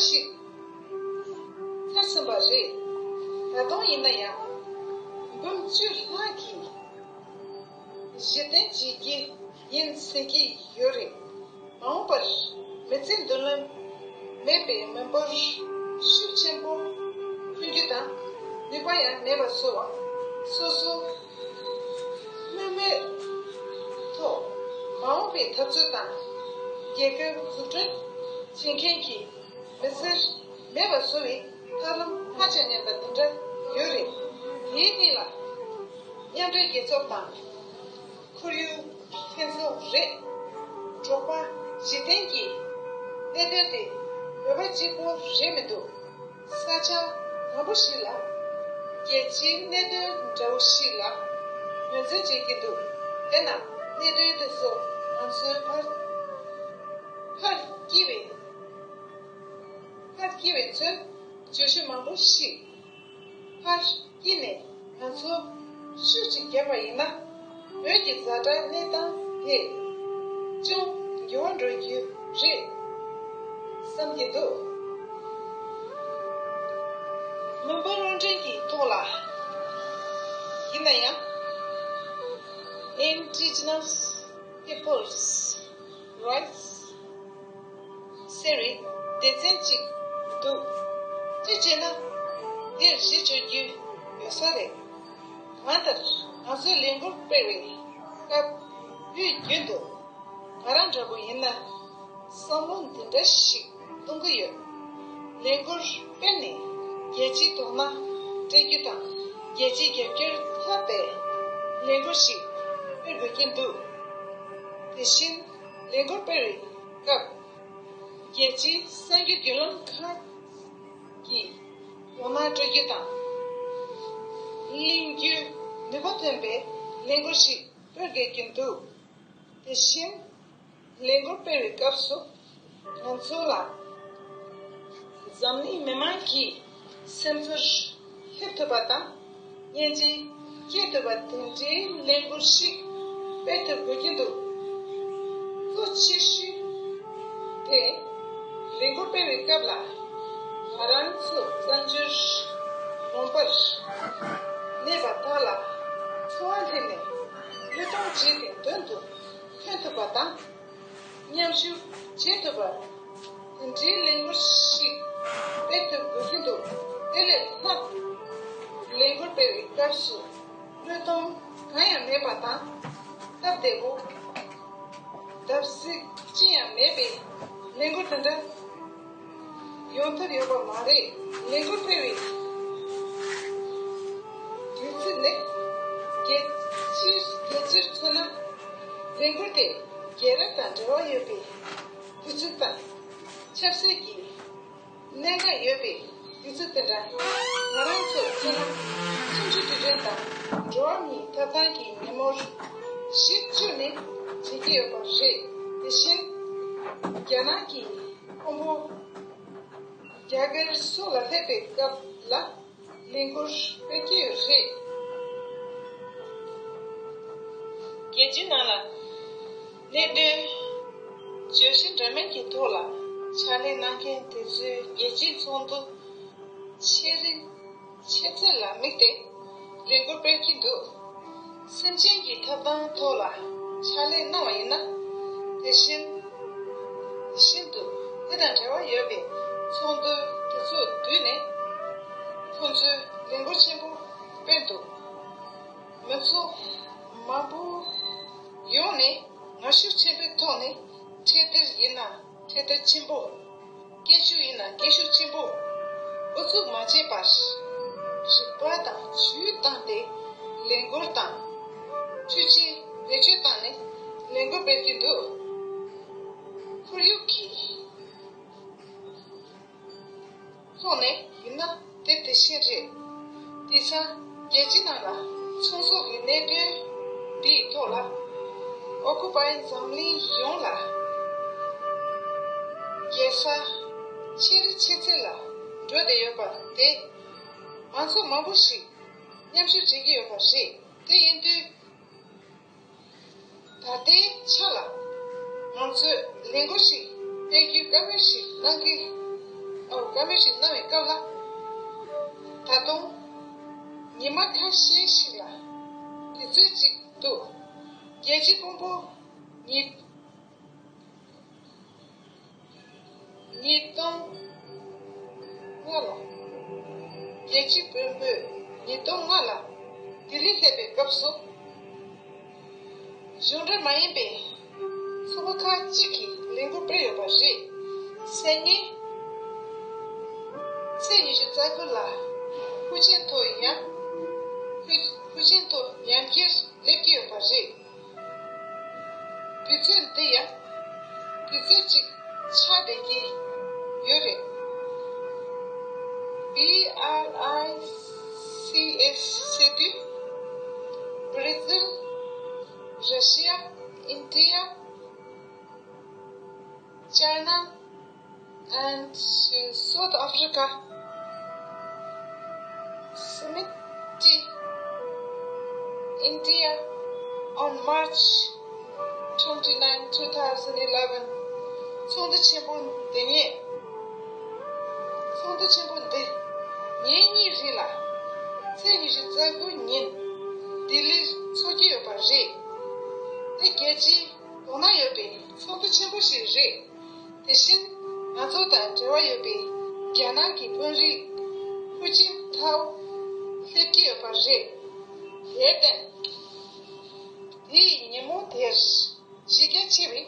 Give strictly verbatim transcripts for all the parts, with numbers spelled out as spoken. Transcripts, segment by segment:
ཞིག་ཚར་ཟིན་པ་རེད། ད་དུང་ཡིན་ན་ཡང་འབུམ་བཅུ་ལྷག་གིས་གཞི་རྟེན་བྱེད་ཀྱི་ཡིན་ཟེར་གྱི་ཡོད་རེད། མ་འོངས་པར་མི་ཚེའི་མདུན་ལམ་མེད་པའི་མི་འབོར་ཤུགས་ཆེན་པོ་ཐོན་རྒྱུ་དང་ནུས་པ་ཡང་མེད་པ་བཟོ་བ། སོ་སོ་དམིགས་མེད་ཐོག་མ་འོངས་པའི་འཐབ་རྩོད་དང་རྒྱལ་ཁབ་འཛུགས་སྐྲུན་བྱེད་མཁན་གྱི་མི་སེར་མེད་པ་བཟོ་བའི་ཐབས་ལམ་ཧ་ཅང་ངན་པ་འདི་འདྲ་ཡོད་རེད། དེའི་སྟེང་ལ་མཉམ་འབྲེལ་རྒྱལ་ཚོགས་དང་ཁོར་ཡུག་ལྷན་ཚོགས་རེད། འབྲོག་པ་གཞི་རྟེན་གྱི་གནད་དོན་དེ་བོད་པ་གཅིག་པོ་རེད་མི་འདུག་ས་ཆ་མང་པོ་ཞིག་ལ་རྒྱལ་སྤྱིའི་གནད་དོན་འདྲ་བོ་ཞིག་ལ་ངོས་འཛིན་བྱེད་ཀྱི་འདུག་དེས་ན་གནད་དོན་དེ་ཚོ་ང་ཚོའི་ཕར་ཕར་སྐྱེས་པའི་ཕར་སྐྱེས་པའི་ཚོས་བརྗོད་གཞི་མང་པོ་ཞིག་ཕར་སྐྱེས་ནས་ང་ཚོ་ཤུགས་ཅིག་བརྒྱབ་པ་ཡིན་ན་བོད་ཀྱི་ཛ་དྲག་གནས་སྟངས་དེ་ཅུང་འགྱུར་བ་འགྲོ་རྒྱུ་རེད་བསམ་གྱི་འདུག་མི་འབོར་གློག་འཕྲིན་གྱི་ཐོག་ལ་ཡིན་ན་ཡང་Indigenous Peoples Rights ཟེར་བའི་སྡེ་ཚན་གཅིག་འདུག་ཅི་བྱས་ན་འདིར་གཞི་བཅོལ་རྒྱུ་ཡོད་ས་རེད། གང་ལྟར་ང་ཚོས་ལས་འགུལ་སྤེལ་བའི་སྐབས་དུས་རྒྱུན་དུ་ང་རང་འདྲ་པོ་ཡིན་ན་བསམ་བློ་འདི་འདྲ་ཞིག་གཏོང་གི་ཡོད། ལས་འགུལ་སྤེལ་ནས་རྒྱལ་སྤྱིའི་དོ་སྣང་སྤྲད་རྒྱུ་དང་རྒྱལ་སྤྱིའི་རྒྱབ་སྐྱོར་ཐོབ་པའི་ལས་འགུལ་ཞིག་སྤེལ་དགོས་ཀྱི་འདུག་དེ་བཞིན་ལས་འགུལ་སྤེལ་བའི་སྐབས་རྒྱལ་སྤྱིའི་གསར་འགྱུར་བརྒྱུད་ལམ་ཁག་གིས་དོ་སྣང་སྤྲོད་རྒྱུ་དང་། གླེང་རྒྱུའི་ནུས་པ་ཐོན་པའི་ལས་འགུལ་ཞིག་སྤེལ་དགོས་ཀྱི་འདུག་དེ་བཞིན་ལས་འགུལ་སྤེལ་བའི་སྐབས་སུ་ང་ཚོ་ལ་འཛམ་གླིང་མི་མང་གི་སེམས་ཚོར་སླེབས་ཐུབ་པ་དང་། སྙིང་རྗེ་སྐྱེ་ཐུབ་པ་དེ་འདྲའི་ལས་འགུལ་ཞིག་སྤེལ་ཐུབ་དགོས་ཀྱི་འདུག་གཙོ་ཆེ་ཤོས་དེ་ལས་འགུལ་སྤེལ་བའི་སྐབས་ལ་ང་རང་ཚོ་བཙན་བྱོལ་ལུང་པར་གནས་པ་དག་ལ་འཚོ་བ་ལེན་ནས་བློས་གཏོང་བྱེད་པའི་དོན་དུ་ཐོན་ཐུབ་པ་དང་། མཉམ་ཞུགས་བྱེད་ཐུབ་པ། དེ་འདྲའི་ལས་འགུལ་ཞིག་སྤེལ་ཐུབ་དགོས་ཀྱི་འདུག་དེ་ལས་ལྷག་ལས་འགུལ་སྤེལ་བའི་སྐབས་སུ་བློས་གཏོང་གང་ཡང་མེད་པ་དང་། སྟབས་བདེ་པོ། བརྡབ་གསིག་ཅི་ཡང་མེད་པའི་ལས་འགུལ་དེ་འདྲ་ཡོང་ཐབས་ཡོད་པ་མ་རེད། ལས་འགུལ་སྤེལ་བའི་དུས་ཚིགས་ནི་རྒྱལ་སྤྱིར་རྒྱལ་སྤྱིར་མཚོན་ན་ལས་འགུལ་དེ་རྒྱལ་རབས་དང་འབྲེལ་བ་ཡོད་པའི་དུས་ཚིགས་དང་། ཆབ་སྲིད་ཀྱི་གནད་འགག་ཡོད་པའི་དུས་ཚོད་དེ་འདྲ་ང་རང་ཚོར་མཚོན་ན་ཆུང་ཆུང་དུས་དྲན་དང་འགྲོ་བ་མིའི་ཐོབ་ཐང་གི་ཉིན་མོར་གཞི་བཅོལ་ནས་བྱེད་ཀྱི་ཡོད་པ་རེད། དེ་བཞིན་རྒྱ་ནག་གི་དཔོན་པོ་རྒྱ་གར་སོགས་ལ་སླེབས་པའི་སྐབས་ལ་ལས་འགུལ་སྤེལ་གྱི་ཡོད་རེད། རྒྱལ་སྤྱིའི་ནང་ལ་གནད་དོན་བརྗོད་གཞི་འདྲ་མིན་གྱི་ཐོག་ལ་ཕྱག་ལས་གནང་མཁན་དེ་ཚོའི་རྒྱལ་སྤྱིའི་ཚོགས་འདུ་ཆེ་རིམ་ཆེ་ཚད་ལ་དམིགས་ཏེ་ལས་འགུལ་སྤེལ་གྱི་འདུག་སེམས་ཅན་གྱི་ཐོབ་ཐང་ཐོག་ལ་ཕྱག་ལས་གནང་བ་ཡིན་ན། དེ་བཞིན་དེ་བཞིན་དུ་དེ་དང་འབྲེལ་བ་ཡོད་པའི་ཚོགས་འདུ་དེ་ཚོ་བསྡུས་ནས་ཁོང་ཚོས་ལས་འགུལ་ཆེན་པོ་སྤེལ་འདུག་མི་ཚོགས་མང་པོ་ཡོང་ནས་ངར་ཤུགས་ཆེན་པོའི་ཐོག་ནས་འཕྲེད་དར་ཡིན་ན་འཕྲེད་དར་ཆེན་པོ། སྐད་ཤུགས་ཡིན་ན་སྐད་ཤུགས་ཆེན་པོ། འགོ་ཚུགས་མ་བྱས་པར། རིག་པ་དང་ཇུས་བཏང་སྟེ་ལས་འགུལ་དང་། འཕྲུལ་ཆས་བེད་སྤྱོད་བཏང་ནས་ལས་འགུལ་སྤེལ་གྱི་འདུག་ཁོར་ཡུག་གི་ཐོག་ནས་ཡིན་ན་དེ་དེ་བཞིན་རེད། དེང་སང་རྒྱལ་སྤྱི་ནང་ལ་ཚོང་ཟོག་གི་གནད་དོན་འདིའི་ཐོག་ལ། ཨོ་ཀུ་པའི་འཛམ་གླིང་ཡོངས་ལ་རྒྱལ་ས་ཆེ་རུ་ཆེ་ཚད་ལ་འགྲོ་བསྡད་ཡོད་པ་དེ་ང་ཚོ་མང་པོ་ཞིག་མཉམ་ཞུགས་བྱེད་ཀྱི་ཡོད་པ་རེད། དེ་ཡིན་དུས་ད་ལྟའི་ཆ་ལ་ང་ཚོས་ལས་འགུལ་ཞིག་སྤེལ་རྒྱུའི་བཀའ་མོལ་ཞིག་གནང་གི་ཨོ། བཀའ་མོལ་ཞིག་གནང་བའི་སྐབས་ལ། ད་དུང་ཉི་མ་ཁ་ཤས་ཤིག་ལ་དུས་ཚོད་ཅིག་འདུག་རྒྱལ་སྤྱིའི་དཔོན་པོ་ཉིས་ཉིས་སྟོང་ལྔ་ལ། རྒྱལ་སྤྱིའི་དཔོན་པོས་ཉིས་སྟོང་ལྔ་ལ་ལྡི་ལི་སླེབས་པའི་སྐབས་སུ། གཞུང་འབྲེལ་མ་ཡིན་པའི་ཚོགས་པ་ཁག་ཅིག་གིས་ལས་འགུལ་སྤེལ་ཡོད་པ་རེད། སང་ཉིན་ཚེས་ཉི་ཤུ་རྩ་དགུ་ལ་ཧུའུ་ཅིན་ཐོ་ཡང་ཧུའུ་ཧུའུ་ཅིན་ཐོ་ཡང་བསྐྱར་སླེབས་ཀྱི་ཡོད་པ་རེད། དུས་ཚོད་འདི་ཡང་དུས་ཚོད་ཅིག་ཆགས་བསྡད་ཀྱི་ཡོད་རེད། བྷི་ཨར་ཨའི་སི་ཨེས་ཟེར་དུས། Brazil, Russia, India, China and South Africa submitted India on March twenty-nine, two thousand eleven. ཚོགས་འདུ་ཆེན་པོ་འདི་ཉིད། ཚོགས་འདུ་ཆེན་པོ་འདི་ཉིན་གཉིས་རིང་ལ་ཚེས་ཉི་ཤུ་རྩ་དགུ་ཉིན་ལྡི་ལིར་འཚོགས་ཀྱི་ཡོད་པ་རེད། དེ་རྒྱལ་སྤྱིའི་དོ་སྣང་ཡོད་པའི་ཚོགས་འདུ་ཆེན་པོ་ཞིག་རེད། དེ་བཞིན་ང་ཚོ་དང་འབྲེལ་བ་ཡོད་པའི་རྒྱ་ནག་གི་དཔོན་རིགས་ཧུ་ཅིན་ཐའོ་སླེབས་ཀྱི་ཡོད་པ་རེད། དེར་བརྟེན། དེའི་ཉིན་མོ་དེར་གཞི་རྒྱ་ཆེ་བའི་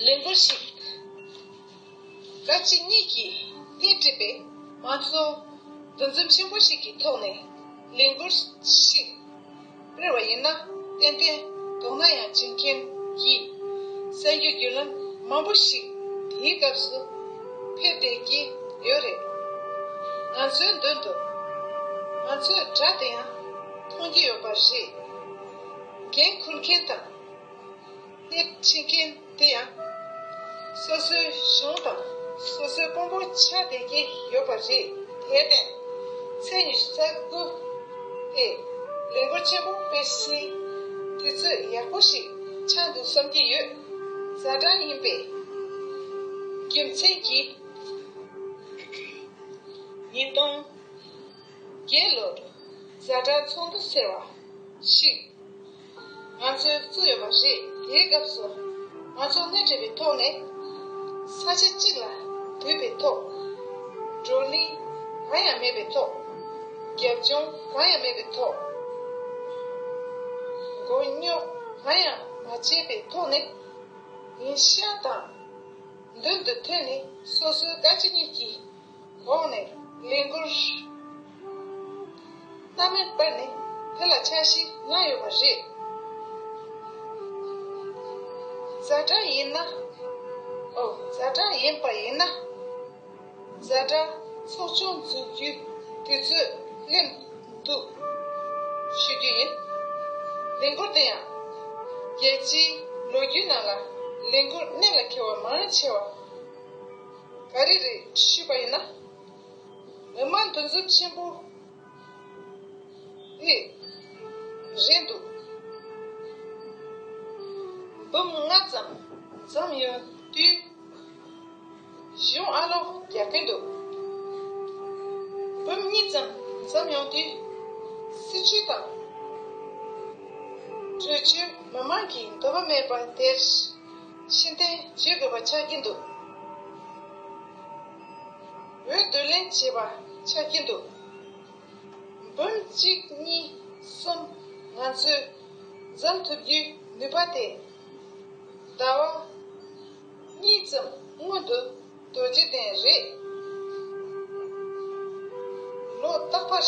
ལས་འགུལ་ཞིག་བཀའ་སྤྱི་གཉིས་ཀྱིས་སྣེ་ཁྲིད་པའི་མང་གཙོ་འདུ་འཛོམས་ཆེན་པོ་ཞིག་གི་ཐོག་ནས་ལས་འགུལ་ཞིག་སྤེལ་བ་ཡིན་ན། ཏན་ཏན་དོ་སྣང་ཡང་བྱེད་མཁན་གྱི་གསར་འགྱུར་བརྒྱུད་ལམ་མང་པོ་ཞིག་དེའི་སྐབས་སུ་ཕེབས་བསྡད་ཀྱི་ཡོད་རེད། ང་ཚོའི་མདུན་དུ་ང་ཚོའི་དགྲ་དེ་ཡང་མཐོང་གི་ཡོད་པ་རེད། འགན་འཁུར་མཁན་དང་སྣེ་ཁྲིད་མཁན་དེ་ཡང་སོ་སོའི་གཞུང་དང་སོ་སོའི་དཔོན་པོ་ཆགས་བསྡད་ཀྱི་ཡོད་པ་རེད། དེར་བརྟེན། ཚེས་ཉི་ཤུ་རྩ་དགུ་དེ་ལས་འགུལ་ཆེན་པོ་སྤེལ་སའི་དུས་ཚོད་ཡག་པོ་ཞིག་ཆགས་འདུག་བསམ་གྱི་ཡོད། ཛ་དྲག་ཡིན་པའི་རྒྱུ་མཚན་གྱིས་ཉིས་སྟོང་བརྒྱད་ལོར་ཛ་དྲག་ཚོགས་འདུ་ཟེར་བ་ཞིག་ང་ཚོས་བཙུགས་ཡོད་པ་རེད། དེའི་སྐབས་སུ་ང་ཚོ་སྣེ་ཁྲིད་པའི་ཐོག་ནས་ས་ཆ་གཅིག་ལ་འདུས་པའི་ཐོག་བགྲོ་གླེང་གང་ཡང་མེད་པའི་ཐོག་རྒྱབ་ལྗོངས་གང་ཡང་མེད་པའི་ཐོག་མགོ་རྙོག་གང་ཡང་མ་བྱས་པའི་ཐོག་ནས་ཉིན་ཤས་དང་མདུན་དུ་ཐོན་ནས་སོ་སོའི་བཀའ་སྤྱི་གཉིས་ཀྱི་འོག་ནས་ལས་འགུལ་སྣ་མིན་སྤར་ནས་དེ་ལ་འཆར་གཞི་གནང་ཡོད་པ་རེད། ཛ་དྲག་ཡིན་ན། ཨོ། ཛ་དྲག་ཡིན་པ་ཡིན་ན། ཛ་དྲག་ཚོགས་ཆུང་འཛུགས་རྒྱུའི་དུས་ཚོད་སླེབས་འདུག་ཞུ་རྒྱུ་ཡིན། ལས་འགུལ་དེ་ཡང་རྒྱལ་སྤྱིའི་ལོ་རྒྱུས་ནང་ལ་ལས་འགུལ་གནད་ལ་འཁེལ་བ་མང་ཆེ་བ་ག་རེ་རེད་ཞུས་པ་ཡིན་ན། མི་མང་འདུ་འཛོམས་ཆེན་པོ་དེ་རེད་འདུག་འབུམ་ལྔ་ཙམ་འཛོམས་ཡོང་དུས་གཞུང་ཨ་ལོག་རྒྱག་གིན་འདུག་འབུམ་གཉིས་ཙམ་འཛོམས་ཡོང་དུས་སྲིད་བྱུས་དང་གྲོས་ཆོད་མི་མང་གི་འདོད་པ་མེད་པ་དེར་ཕྱིར་འཐེན་བྱེད་དགོས་པ་ཆགས་ཀྱིན་འདུག་འོས་བསྡུ་ལེན་བྱས་པ་ཆགས་ཀྱི་འདུག་འབུམ་གཅིག་གཉིས་གསུམ་ང་ཚོས་འཛོམས་ཐུབ་རྒྱུའི་ནུས་པ་དེ་ཟླ་བ་གཉིས་ཙམ་སྔོན་དུ་རྡོ་རྗེ་གདན་རེད། ལོ་རྟག་པར་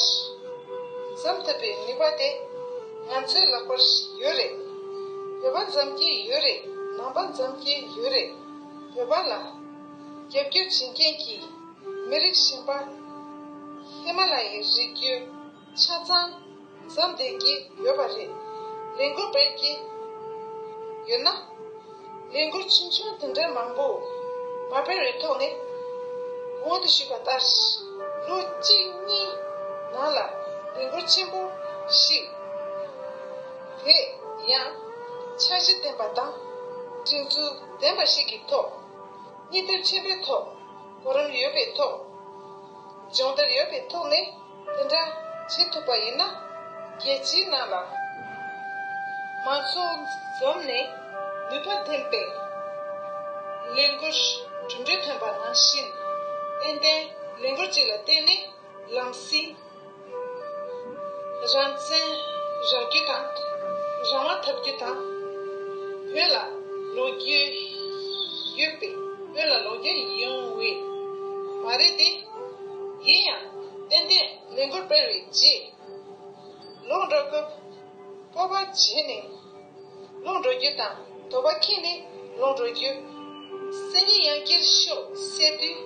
འཛོམས་ཐུབ་པའི་ནུས་པ་དེ་ང་ཚོའི་ལག་པར་ཡོད་རེད། བོད་པ་འཛོམས་ཀྱི་ཡོད་རེད། ནང་པ་འཛོམས་ཀྱི་ཡོད་རེད། བོད་པ་ལ་རྒྱབ་སྐྱོར་བྱེད་མཁན་གྱི་མི་རིགས་གཞན་པ་ཧི་མ་ལ་ཡའི་རི་རྒྱུད་ཆ་ཚང་འཛོམས་བསྡད་ཀྱི་ཡོད་པ་རེད། ལས་འགུལ་སྤེལ་གྱི་ཡོད་ན། ལས་འགུལ་ཆུང་ཆུང་དེ་འདྲ་མང་པོ་མ་སྤེལ་བའི་ཐོག་ནས། གོང་དུ་ཞུས་པ་ལྟར་ལོ་གཅིག་གཉིས་ནང་ལ་ལས་འགུལ་ཆེན་པོ་ཞིག་དེ་ཡང་འཆར་གཞི་ལྡན་པ་དང་སྒྲིག་འཛུགས་ལྡན་པ་ཞིག་གི་ཐོག་གཉིས་སྟོབས་ཆེན་པོའི་ཐོག་གོ་རིམ་ཡོད་པའི་ཐོག་སྦྱོང་བརྡར་ཡོད་པའི་ཐོག་ནས་དེ་འདྲ་བྱེད་ཐུབ་པ་ཡིན་ན། རྒྱལ་སྤྱིའི་ནང་ལ་མང་ཚོགས་འཛོམས་ནས་ནུས་པ་ལྡན་པའི་ལས་འགུལ་གྲུབ་འབྲས་ཐོན་པ་ནང་བཞིན། ཏན་ཏན་ལས་འགུལ་གཅིག་ལ་བརྟེན་ནས་ལམ་སེང་རང་བཙན་རག་རྒྱུ་དང་། རང་དབང་ཐོབ་རྒྱུ་དང་། བོད་ལ་ལོ་རྒྱུས་ཡོད་པའི། བོད་ལ་ལོ་རྒྱུས་ཡོང་བའི་མ་རེད་དེ། ཡིན་ཡང་ཏན་ཏན་ལས་འགུལ་སྤེལ་བའི་རྗེས་ལོག་འགྲོ་སྐབས་སྤོབས་པ་བྱས་ནས་ལོག་འགྲོ་རྒྱུ་དང་། དོགས་པ་ཁྱེར་ནས་ལོག་འགྲོ་རྒྱུ། སང་ཉིན་ཡང་བསྐྱར་ཤོག་ཟེར་དུས།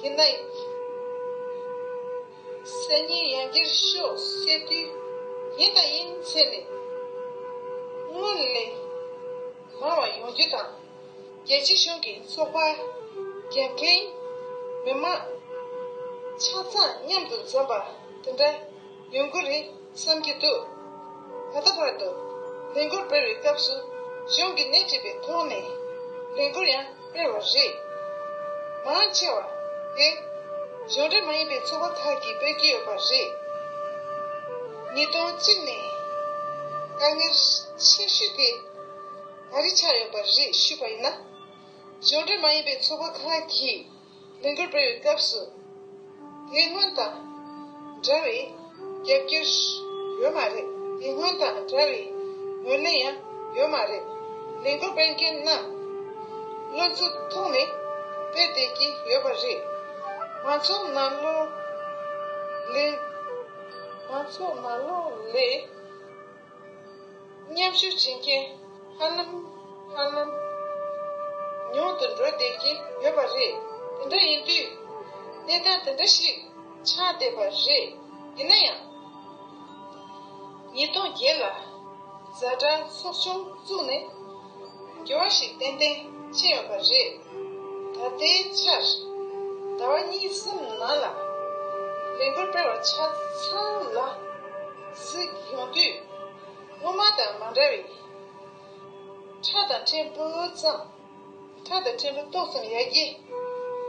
ཡིན་ན་ཡང་། སང་ཉིན་ཡང་བསྐྱར་ཤོག་ཟེར་དུས། ཡིན་དང་ཡིན་ཟེར་ནས་སྔོན་ལས་མང་བ་ཡོང་རྒྱུ་དང་། རྒྱལ་སྤྱིའི་གཞུང་གི་ཚོགས་པ། འགན་འཁུར། མི་མང་ཆ་ཚང་མཉམ་དུ་འཛོམས་པ་དེ་འདྲ་ཡོང་གི་རེད་བསམ་གྱི་འདུག་ད་ལྟ་བར་དུ་ལས་འགུལ་སྤེལ་བའི་སྐབས་སུ་གཞུང་གིས་སྣེ་ཁྲིད་པའི་ཐོག་ནས་ལས་འགུལ་ཡང་སྤེལ་བ་རེད། མང་ཆེ་བ་དེ་གཞུང་འབྲེལ་མ་ཡིན་པའི་ཚོགས་པ་ཁག་གིས་སྤེལ་གྱི་ཡོད་པ་རེད། ཉིས་སྟོང་གཅིག་ནས་དཀའ་ངལ་ཆེ་ཤོས་དེ་ག་རེ་ཆགས་ཡོད་པ་རེད་ཞུས་པ་ཡིན་ན། གཞུང་འབྲེལ་མ་ཡིན་པའི་ཚོགས་པ་ཁག་གིས་ལས་འགུལ་སྤེལ་བའི་སྐབས་སུ། དེ་སྔོན་དང་འདྲ་བའི་རྒྱབ་སྐྱོར་ཡོད་མ་རེད། དེ་སྔོན་དང་འདྲ་བའི་ངོས་ལེན་ཡང་ཡོད་མ་རེད། ལས་འགུལ་སྤེལ་མཁན་རྣམས་བློ་འཚབ་ཐོག་ནས་སྤེལ་བསྡད་ཀྱི་ཡོད་པ་རེད། མང་ཚོགས་ནང་ལོགས་ལས། མང་ཚོགས་ནང་ལོགས་ལས། མཉམ་ཞུགས་བྱེད་མཁན་ཧ་ལམ་ཧ་ལམ་ཉུང་དུ་འགྲོ་བསྡད་ཀྱི་ཡོད་པ་རེད། དེ་འདྲ་ཡིན་དུས་གནས་སྟངས་དེ་འདྲ་ཞིག་ཆགས་བསྡད་པ་རེད། ཡིན་ན་ཡང་། ཉིས་སྟོང་བརྒྱད་ལ་ཛ་དྲག་ཚོགས་ཆུང་བཙུགས་ནས་འགྱུར་བ་ཞིག་ཏན་ཏན་ཕྱིན་ཡོད་པ་རེད། ད་ལྟའི་ཆར་ཟླ་བ་གཉིས་གསུམ་ནང་ལ་ལས་འགུལ་སྤེལ་བ་ཆ་ཚང་ལ་གཟིགས་ཡོང་དུས། སྔོན་མ་དང་མ་འདྲ་བའི་ཁྲ་དང་ཕྲན་བུ་ཙམ། ཁྲ་དང་ཕྲན་བུ་ཏོག་ཙམ་ཡར་རྒྱས་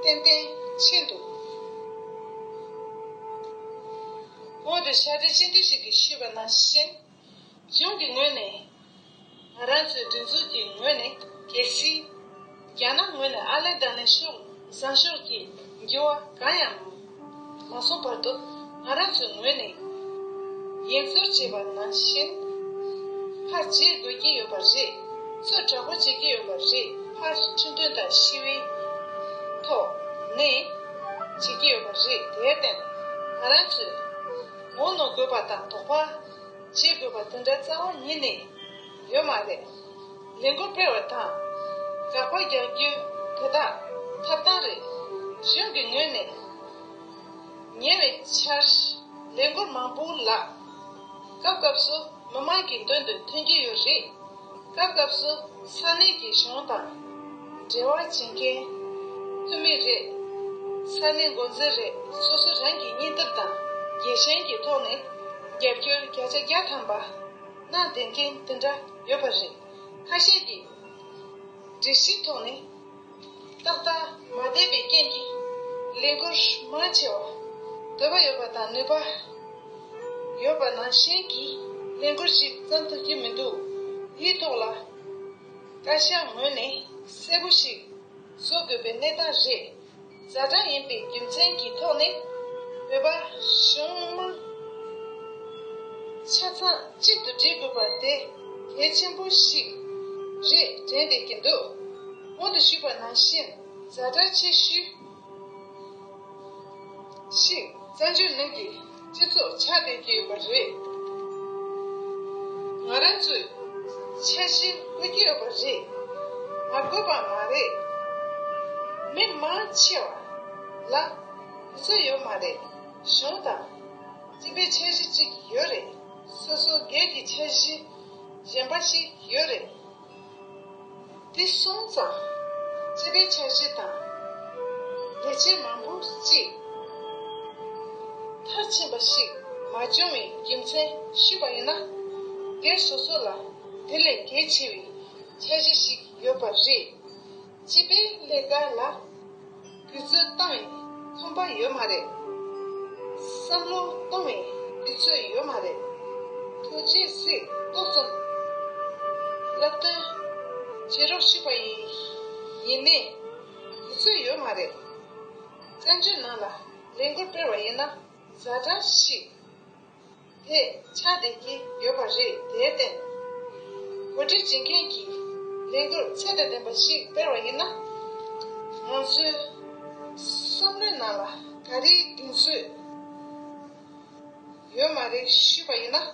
ཏན་ཏན་ཕྱིན་འདུག་འོན་ཏེ་ཤ་ཁྲའི་སྤྱི་འཐུས་ཤིག་གིས་ཞུས་པ་ནང་བཞིན། གཞུང་གི་ངོས་ནས་ང་རང་ཚོའི་སྒྲིག་འཛུགས་ཀྱི་ངོས་ནས། གལ་སྲིད་རྒྱ་ནག་ངོས་ནས་ཨ་ལེ་བརྡ་ལན་ཤོག་བཟང་ཤོས་ཀྱི་འགྱུར་བ་གང་ཡང་མ་སོང་བར་དུ། ང་རང་ཚོའི་ངོས་ནས་ཡིག་ཚོར་བྱས་པ་ནང་བཞིན་ཕར་བྱེད་དགོས་ཀྱི་ཡོད་པ་རེད། ཚུར་དྲག་པོ་བྱེད་ཀྱི་ཡོད་པ་རེད། ཕར་ཁྲིམས་མཐུན་དང་ཞི་བའི་ཐོག་ནས་བྱེད་ཀྱི་ཡོད་པ་རེད། དེར་བརྟེན་ང་རང་ཚོས་ངོ་གནོང་དགོས་པ་དང་དོགས་པ་བྱེད་དགོས་པ་དེ་འདྲ་རྩ་བ་ཉིད་ནས་ཡོད་མ་རེད། ལས་འགུལ་སྤེལ་བ་དང་དགག་པ་རྒྱག་རྒྱུ་དེ་དག་ཐོབ་ཐང་རེད། གཞུང་གི་ངོས་ནས་ཉེ་བའི་ཆར་ལས་འགུལ་མང་པོ་ལ་སྐབས་སྐབས་སུ་མི་མང་གི་མདུན་དུ་ཐོན་གྱི་ཡོད་རེད། སྐབས་སྐབས་སུ་ས་གནས་ཀྱི་གཞུང་དང་འབྲེལ་བ་བྱེད་མཁན་འཐུས་མི་རེད། ས་གནས་འགོ་འཛིན་རེད། སོ་སོ་རང་གི་སྙིང་སྟོབས་དང་རྒྱལ་ཞེན་གྱི་ཐོག་ནས་རྒྱབ་སྐྱོར་བརྒྱ་ཆ་བརྒྱ་ཐམ་པ་གནང་བསྡད་མཁན་དེ་འདྲ་ཡོད་པ་རེད། ཁ་ཤས་ཀྱིས་སྒྲིག་གཞིའི་ཐོག་ནས་ཏག་ཏག་མ་བསྡད་པའི་རྐྱེན་གྱིས་ལས་འགུལ་མང་ཆེ་བ་འདོད་པ་ཡོད་པ་དང་ནུས་པ་ཡོད་པ་ནང་བཞིན་གྱི་ལས་འགུལ་ཞིག་བརྩམས་ཐུབ་ཀྱི་མི་འདུག་འདིའི་ཐོག་ལ་བཀའ་ཤག་ངོས་ནས་གསལ་པོ་ཞིག་བཟོ་དགོས་པའི་གནས་སྟངས་རེད། ཛ་དྲག་ཡིན་པའི་རྒྱུ་མཚན་གྱི་ཐོག་ནས་བོད་པ་གཞུང་མང་ཆ་ཚང་གཅིག་ཏུ་སྒྲིལ་དགོས་པ་དེ་གལ་ཆེན་པོ་ཞིག་རེད་དྲན་བསྡད་ཀྱི་འདུག་སྔོན་དུ་ཞུས་པ་ནང་བཞིན་ཛ་དྲག་ཆེ་ཤོས་ཤིག་བཙན་བྱོལ་ནང་གི་སྤྱི་ཚོགས་ཆགས་བསྡད་ཀྱི་ཡོད་པ་རེད། ང་རང་ཚོས་འཆར་གཞི་བཀོད་ཀྱི་ཡོད་པ་རེད། མ་བཀོད་པ་མ་རེད། མི་མང་ཆེ་བ་ལ་དུས་ཚོད་ཡོད་མ་རེད། གཞུང་དང་སྤྱི་པའི་འཆར་གཞི་གཅིག་ཡོད་རེད། སོ་སོ་སྒེར་གྱི་འཆར་གཞི་གཞན་པ་ཞིག་ཡོད་རེད། དེ་སོང་ཙང་སྤྱི་པའི་འཆར་གཞི་དང་ལས་བྱེད་མང་པོ་གཅིག་མཐར་ཕྱིན་པ་ཞིག་མ་བྱུང་བའི་རྒྱུ་མཚན་ཞུས་པ་ཡིན་ན། སྒེར་སོ་སོ་ལ་དེ་ལས་གལ་ཆེ་བའི་འཆར་གཞི་ཞིག་ཡོད་པ་རེད། སྤྱི་པའི་ལས་ཀ་ལ་ དུས་ཚོད་བཏང་བའི་ཁོམ་པ་ཡོད་མ་རེད། བསམ་བློ་གཏོང་བའི་དུས་ཚོད་ཡོད་མ་རེད། ཐུགས་རྗེ་གཟིགས་ཏོག་ཙམ་སློབ་སྟོན་བྱེད་རོགས་ཞུས་པ་ཡིན། ཡིན་ནའི་དུས་ཚོད་ཡོད་མ་རེད། བཙན་བྱོལ་ནང་ལ་ལས་འགུལ་སྤེལ་བ་ཡིན་ན་ཛ་དྲག་ཞིག་དེ་ཆགས་བསྡད་ཀྱི་ཡོད་པ་རེད། དེར་བརྟེན་གོ་སྒྲིག་བྱེད་མཁན་གྱི་ལས་འགུལ་ཚད་དང་ལྡན་པ་ཞིག་སྤེལ་བ་ཡིན་ན། ང་ཚོའི་བསམ་བློའི་ནང་ལ་ག་རེའི་གདེང་ཚོད་ཡོད་མ་རེད་ཞུས་པ་ཡིན་ན།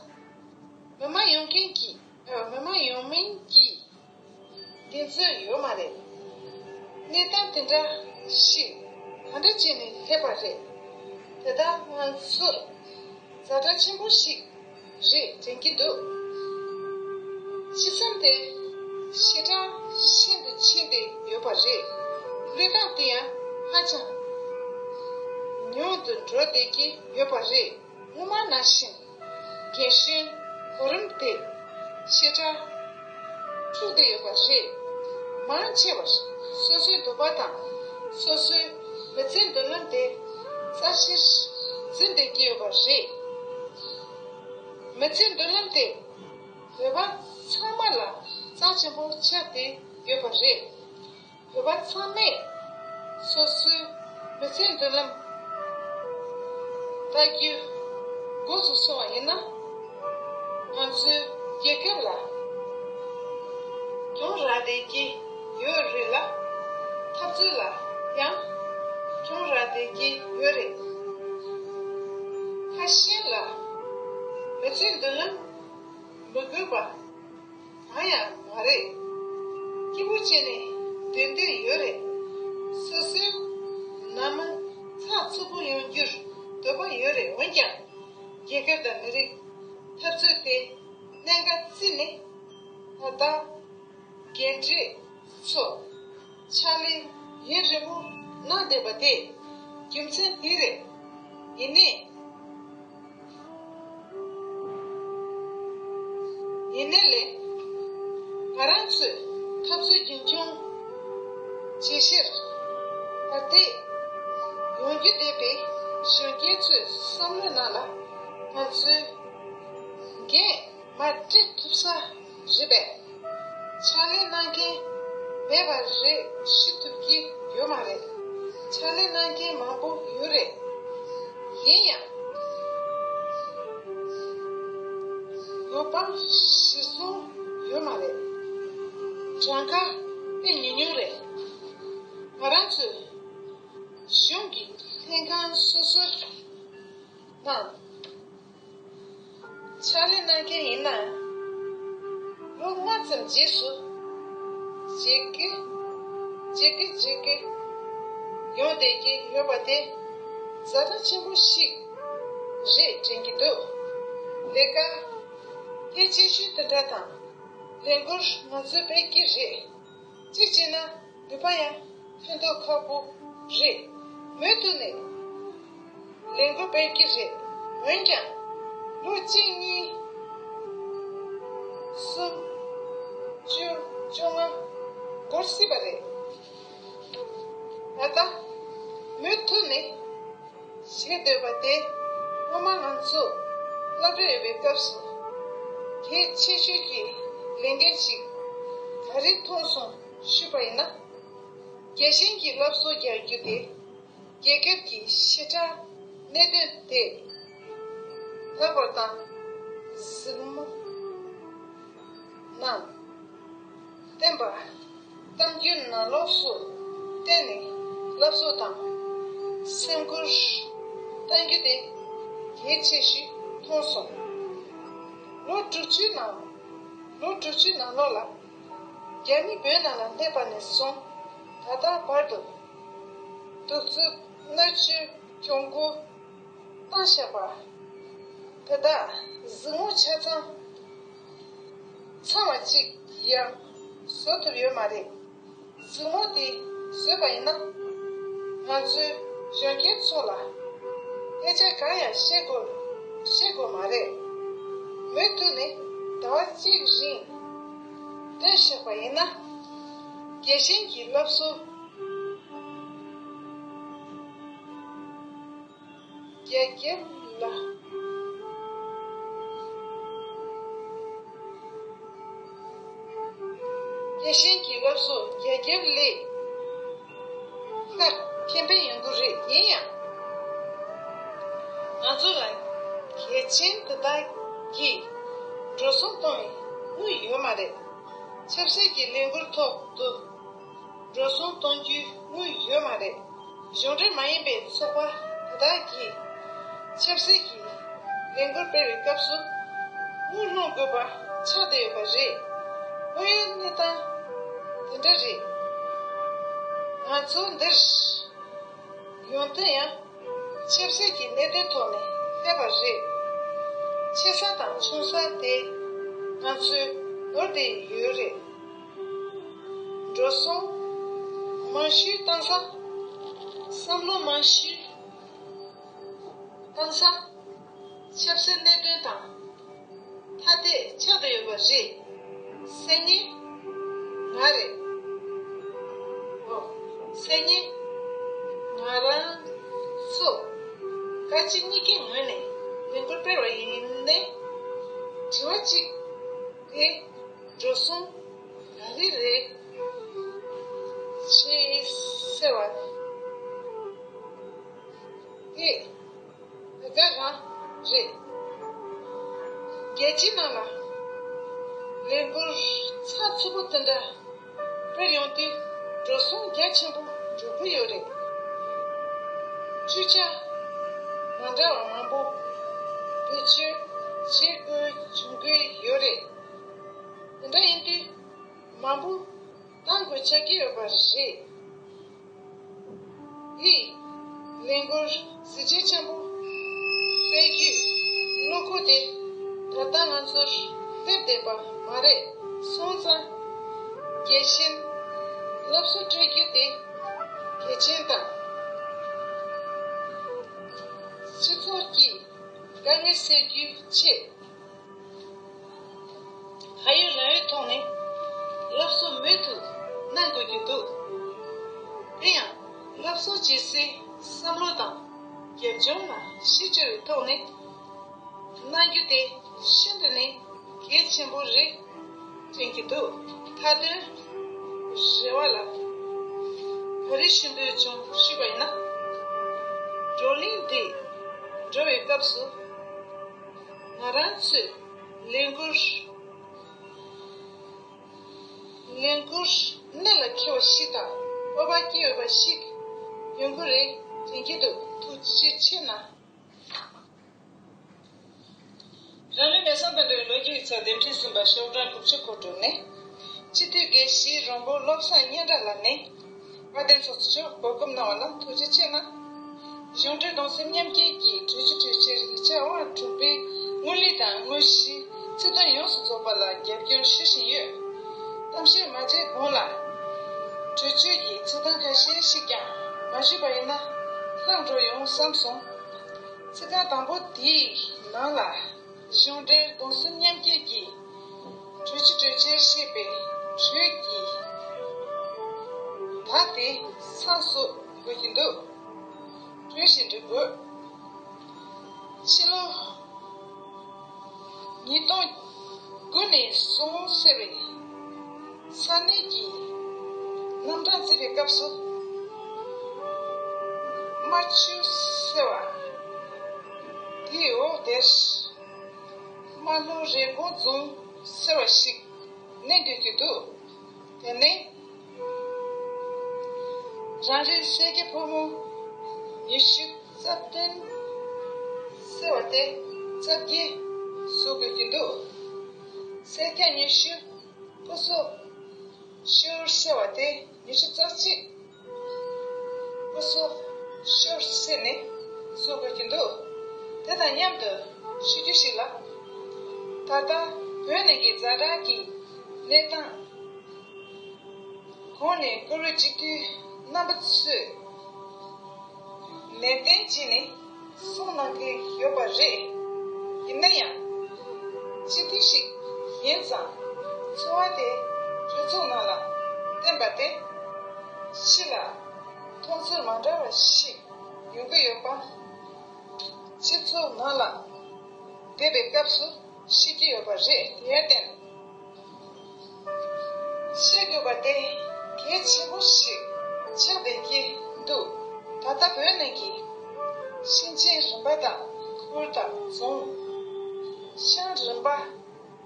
མི་མང་ཡོང་མཁན་གྱི་ཨ། མི་མང་ཡོང་མིན་གྱི་གདེང་ཚོད་ཡོད་མ་རེད། གནས་སྟངས་དེ་འདྲ་ཞིག་ག་འདྲ་བྱས་ནས་སླེབས་པ་རེད། དེ་དག་ང་ཚོར་ཛ་དྲག་ཆེན་པོ་ཞིག་རེད་དྲན་གྱི་འདུག་སྤྱི་བསམ་དེ་ཞེ་དྲག་ཤིན་ཏུ་ཕྱིན་བསྡད་ཡོད་པ་རེད། གནས་སྟངས་དེ་ཡང་ཧ་ཅང་ཉུང་དུ་འགྲོ་བསྡད་ཀྱི་ཡོད་པ་རེད། སྔོན་མ་ནང་བཞིན་རྒན་གཞོན་གོ་རིམ་དེ་ཞེ་དྲག་འཁྲུག་བསྡད་ཡོད་པ་རེད། མང་ཆེ་བར་སོ་སོའི་འདོད་པ་དང་སོ་སོའི་མི་ཚེའི་མདུན་ལམ་དེ་རྩ་ཆེར་འཛིན་བསྡད་ཀྱི་ཡོད་པ་རེད། མི་ཚེའི་མདུན་ལམ་དེ་བོད་པ་ཚང་མ་ལ་རྩ་ཆེན་པོ་ཆགས་བསྡད་ཡོད་པ་རེད། བོད་པ་ཚང་མས་སོ་སོའི་མི་ཚེའི་མདུན་ལམ་ལྟ་རྒྱུ་འགོ་ཚུགས་སོང་བ་ཡིན་ན། ང་ཚོའི་རྒྱལ་ཁབ་ལ་གྱོང་རག་བསྡད་ཀྱི་ཡོད་རེད་ལ། འཐབ་རྩོད་ལ་ཡང་གྱོང་རག་བསྡད་ཀྱི་ཡོད་རེད། ཁ་ཤས་ལ་མི་ཚེའི་མདུན་ལམ་མི་དགོས་པ་གང་ཡང་མ་རེད། སྐྱིད་པོ་བྱས་ནས་སྡོད་འདོད་ཡོད་རེད། སོ་སོའི་ནང་མི་ཚགས་ཚུད་པོ་ཡོང་རྒྱུར་འདོད་པ་ཡོད་རེད། འོན་ཀྱང་རྒྱལ་ཁབ་དང་མི་རིགས་འཐབ་རྩོད་དེ་གནད་འགག་བརྩིས་ནས་ད་ལྟ་རྒན་གྲས་ཚོ་ཕྱག་ལས་ཡུན་རིང་པོ་གནང་བསྡད་པ་དེ་རྒྱུ་མཚན་དེ་རེད། ཡིན་ནའི། ཡིན་ནའི་ལས། ང་རང་ཚོས་འཐབ་རྩོད་རྒྱུན་འཁྱོངས་བྱེད་ཕྱིར། ད་ལྟའི་ཡོང་རྒྱུ་བསྡད་པའི་གཞོན་སྐྱེས་ཚོའི་བསམ་བློའི་ནང་ལ་ང་ཚོའི་འགན་མར་སྤྲད་ཐུབ་ས་རེད་པས། ཕྱག་ལས་གནང་མཁན་མེད་པ་རེད་ཞུ་ཐུབ་ཀྱི་ཡོད་མ་རེད། ཕྱག་ལས་གནང་མཁན་མང་པོ་ཡོད་རེད། ཡིན་ཡང་། དགོས་པ་གཞིར་བཟུང་ཡོད་མ་རེད། གྲངས་ཀ་དཔེ་ཉུང་ཉུང་རེད། ང་རང་ཚོའི་གཞུང་གི་ལྷན་ཁང་སོ་སོའི་ནང་ཕྱག་ལས་གནང་མཁན་ཡིན་ན། ལོ་ལྔ་ཙམ་རྗེས་སུ་བརྗེ་གི་བརྗེ་གི་བརྗེ་གི་ཡོང་བསྡད་ཀྱི་ཡོད་པ་དེ་ཛ་དྲག་ཆེན་པོ་ཞིག་རེད་དྲན་གྱི་འདུག་ལས་ཀ་གལ་ཆེ་ཤོས་དེ་འདྲ་དང་ལས་འགུལ་ང་ཚོས་སྤེལ་གྱི་རེད། གཅིག་བྱས་ན་ནུས་པ་ཡང་ཐོན་མདོག་ཁ་པོ་རེད། མུ་མཐུད་ནས་ལས་འགུལ་སྤེལ་གྱི་རེད། འོན་ཀྱང་ལོ་གཅིག་གཉིས་གསུམ་བཅུ་བཅོ་ལྔ་འགོར་སྲིད་པ་རེད། ད་ལྟ་མུ་མཐུད་ནས་བྱེད་འདོད་པ་དེ་སྔོན་མ་ང་ཚོ་སློབ་གྲྭར་ཡོད་པའི་སྐབས་སུ་གལ་ཆེ་ཤོས་ཀྱི་ལས་འགན་ཞིག་ག་རེ་མཐོང་སོང་ཞུས་པ་ཡིན་ན། རྒྱལ་ཞེན་གྱི་སློབ་གསོ་རྒྱག་རྒྱུ་དེ་རྒྱལ་ཁབ་ཀྱི་ཞེ་དྲག་གནད་དོན་དེ་ལྷག་པར་དང་གཟིགས་མོ་གནང་བསྟན་པ་གཏམ་རྒྱུད་ནང་ལོགས་སུ་བསྟན་ནས་སློབ་གསོ་དང་སེམས་ཁུར་གཏང་རྒྱུ་དེ་གལ་ཆེ་ཞིག་མཐོང་སོང་། ལོ་དྲུག་ཅུའི་ནང་ལོ་དྲུག་ཅུའི་ནང་ལོགས་ལ་རྒྱ་མི་བོད་ནང་ལ་སླེབས་པ་ནས་བཟུང་ད་ལྟ་བར་དུ་གདུག་རྩུབ་མནར་གཅོད་གྱོང་གུན་བཏང་བཞག་པ་དེ་དག་གཟིགས་མོ་ཆ་ཚང་ཚང་བ་གཅིག་ཡང་བཟོ་ཐུབ་ཡོད་མ་རེད། གཟིགས་མོ་དེ་བཟོས་པ་ཡིན་ན་ང་ཚོའི་གཞོན་སྐྱེས་ཚོ་ལ་སྐད་ཆ་གང་ཡང་བཤད་དགོས་བཤད་དགོས་མ་རེད། མུ་མཐུད་ནས་ཟླ་བ་གཅིག་རིང་བཏོན་བཞག་པ་ཡིན་ན་རྒྱལ་ཞེན་གྱི་སློབ་གསོ། རྒྱ་རྒྱབ་ལ། རྒྱལ་ཞེན་གྱི་སློབ་གསོ་རྒྱ་རྒྱབ་ལས་ལྷག་ཁེ་ཕན་ཡོང་གི་རེད། ཡིན་ཡང་། ང་ཚོ་ལ་གལ་ཆེན་དེ་དག་གིས་འགྲོ་སོང་གཏོང་བའི་དངུལ་ཡོད་མ་རེད། ཆབ་སྲིད་ཀྱི་ལས་འགུལ་ཐོག་ཏུ་འགྲོ་སོང་གཏོང་རྒྱུའི་དངུལ་ཡོད་མ་རེད། གཞུང་འབྲེལ་མ་ཡིན་པའི་ཚོགས་པ་དེ་དག་གིས་ཆབ་སྲིད་ཀྱི་ལས་འགུལ་སྤེལ་བའི་སྐབས་སུ་དངུལ་སློང་དགོས་པ་ཆགས་བསྡད་ཡོད་པ་རེད། དངོས་ཡོད་གནས་སྟངས་དེ་འདྲ་རེད། ང་ཚོ་འདིར་ཡོང་དོན་ཡང་ཆབ་སྲིད་ཀྱི་གནད་དོན་ཐོག་ནས་སླེབས་པ་རེད། ཆེ་ས་དང་ཆུང་ས་དེ་ང་ཚོའི་ནོར་དེ་ཡོད་རེད། འགྲོ་སོང་མང་ཤོས་བཏང་ས། བསམ་བློ་མང་ཤོས་བཏང་ས། ཆབ་སྲིད་གནད་དོན་དང་ཐ་དད་ཆགས་བསྡད་ཡོད་པ་རེད། སེམས་ཉིད་ང་རེད། འོ། སེམས་ཉིད་ང་རང་ཚོ་སྐད་ཆ་གཉིས་ཀའི་ངོས་ནས་ལས་འགུལ་སྤེལ་བ་ཡིན་ནའི། དྲི་བ་གཅིག་དེ་འགྲོ་སོང་ག་རེ་རེད་ཅེས་ཟེར་བ་དེ་དེ་ག་རང་རེད། རྒྱལ་སྤྱིའི་ནང་ལ་ལས་འགུལ་ཚགས་ཚུད་པོ་དེ་འདྲ་སྤེལ་ཡོང་དུས་འགྲོ་སོང་རྒྱ་ཆེན་པོ་འགྲོ་གི་ཡོད་རེད། འཕྲུལ་ཆས་མ་འདྲ་བ་མང་པོ་བེད་སྤྱོད་བྱེད་དགོས་བྱུང་གི་ཡོད་རེད། དེ་འདྲ་ཡིན་དུས་མང་པོ་བཏང་དགོས་ཆགས་ཀྱི་ཡོད་པ་རེད། འདིས་ལས་འགུལ་གཟི་བརྗིད་ཆེན་པོ་སྤེལ་རྒྱུའི་བློ་ཁོག་དེ་ད་ལྟ་ང་ཚོར་སླེབས་བསྡད་པ་མ་རེད། སོང་ཙང་རྒྱལ་ཞེན་སློབ་གསོ་སྤྲོད་རྒྱུ་དེ་གལ་ཆེན་དང་། སྤྱི་ཚོགས་ཀྱི་དཀའ་ངལ་སེལ་རྒྱུའི་ཆེད། ད་ཡོད་རང་ཡོད་ཐོག་ནས་སློབ་གསོ་མུ་མཐུད་གནང་དགོས་ཀྱི་འདུག་དེ་ཡང་སློབ་གསོ་བྱེད་སའི་བསམ་བློ་དང་རྒྱབ་ལྗོངས་ལ་གཞི་བཅོལ་བའི་ཐོག་ནས་གནང་རྒྱུ་དེ་ཤིན་ཏུ་ནས་གལ་ཆེན་པོ་རེད་དྲན་གྱི་འདུག་མཐའ་དོན་རེ་བ་ལ་ག་རེ་ཞུ་འདོད་བྱུང་ཞུས་པ་ཡིན་ན། བགྲོ་གླེང་འདི་འགྲོ་བའི་སྐབས་སུ། ང་རང་ཚོས་ལས་འགུལ། ལས་འགུལ་གནད་ལ་འཁེལ་བ་ཞིག་དང་སྤོབས་པ་སྐྱེ་འོས་པ་ཞིག་ཡོང་གི་རེད་དྲན་གྱི་འདུག་ཐུགས་རྗེ་ཆེ་གནང་། རང་ལུས་མེ་སྲེག་དང་འབྲེལ་བའི་ལོ་རྒྱུས་ཀྱི་ཚབ་འདེམས་ཁྲིད་ཟིན་པ་ཤོག་གྲངས་དགུ་བཅུ་གོ་དྲུག་ནས། སྤྱི་འཐུས་དགེ་བཤེས་རོང་པོ་བློ་བཟང་སྙན་གྲགས་ལགས་ནས། དཔལ་ལྡན་ཚོགས་གཙོ་མཆོག་གོ་སྐབས་གནང་བ་ལ་ཐུགས་རྗེ་ཆེ་གནང་། གཞུང་འབྲེལ་གདུང་སེམས་མཉམ་སྐྱེད་ཀྱི་གྲོས་ཆོད་གྲོས་ཆེར་ཡིག་ཆ་དབང་དྲུག་པའི་དངུལ་ལས་དང་དངོས་གཞིའི་ཚིག་དོན་ཡོངས་སུ་རྫོགས་པ་ལ་རྒྱབ་སྐྱོར་ཞུ་བཞིན་ཡོད། གཏམ་བཤད་མ་བྱས་གོང་ལ། གྲོས་ཆོད་ཀྱི་ཚིག་དོན་ཁ་ཤས་ཤིག་ཀྱང་མ་ཞུས་པ་ཡིན་ན་ལྷག་འགྲོ་ཡོང་བསམ་སོང་། ཚིག་རྐང་དང་པོ་དེའི་ནང་ལ། གཞུང་འབྲེལ་གདུང་སེམས་མཉམ་སྐྱེད་ཀྱི་གྲོས་ཆོད་གྲོས་ཆེར་ཞེས་པའི་གྲོས་ཀྱི་བར་དེ་ཚང་སུ་དགོས་ཀྱི་འདུག་གྲོས་ཞེས་འབྲི་དགོས། ཕྱི་ལོ་ཉིས་སྟོང་དགུ་ནས་བཟུང་ཟེར་བའི་ས་གནས་ཀྱི་རྣམ་གྲངས་བརྩི་བའི་སྐབས་སུ། རྨ་ཆུ་ཟེར་བ་དེའི་འོག་དེར། རྨ་ལྷོ་རེབ་གོང་རྫོང་ཟེར་བ་ཞིག་གནས་དགོས་ཀྱི་འདུག་དེ་ནས་རང་རེའི་སེར་སྐྱ་ཕོ་མོ་ཉི་ཤུ་རྩ་བདུན་ཟེར་བ་དེ་རྩ་བརྒྱད་བཟོ་དགོས་ཀྱི་འདུག་སེར་སྐྱ་ཉི་ཤུ་སྐུ་སྲོག་ཤོར་ཟེར་བ་དེ་ཉི་ཤུ་རྩ་གཅིག་སྐུ་སྲོག་ཤོར་ཟེར་ནས་བཟོ་དགོས་ཀྱི་འདུག་དེ་དང་མཉམ་དུ་ཞུ་རྒྱུ་ཞིག་ལ། ད་ལྟ་བོད་ནང་གི་ཛ་དྲག་གི་གནས་སྟངས་གོང་ནས་བཀུར་འོས་སྤྱི་འཐུས་རྣམ་པ་ཚོས་ནན་ཏན་བྱས་ནས་གསུངས་གནང་གི་ཡོད་པ་རེད། ཡིན་ན་ཡང་། སྤྱི་འཐུས་ཤིག་ཡིན་ཙང་འཚོ་བ་དེ་གྲོས་ཚོགས་ནང་ལ་བརྟེན་པ་དེ་ཕྱི་ལ་མཐོང་ཚུལ་མ་འདྲ་བ་ཞིག་ཡོང་གི་ཡོད་པ། སྤྱི་ཚོགས་ནང་ལ་བསྡད་པའི་སྐབས་སུ་ཤེས་ཀྱི་ཡོད་པ་རེད། དེར་བརྟེན། ཤེས་དགོས་པ་དེ་གལ་ཆེན་པོ་ཞིག་ཆགས་བསྡད་ཀྱི་འདུག་ད་ལྟ་བོད་ནང་གི་ཤིང་ཆེན་རིམ་པ་དང་ཁུལ་དང་རྫོང་། ཤང་རིམ་པ་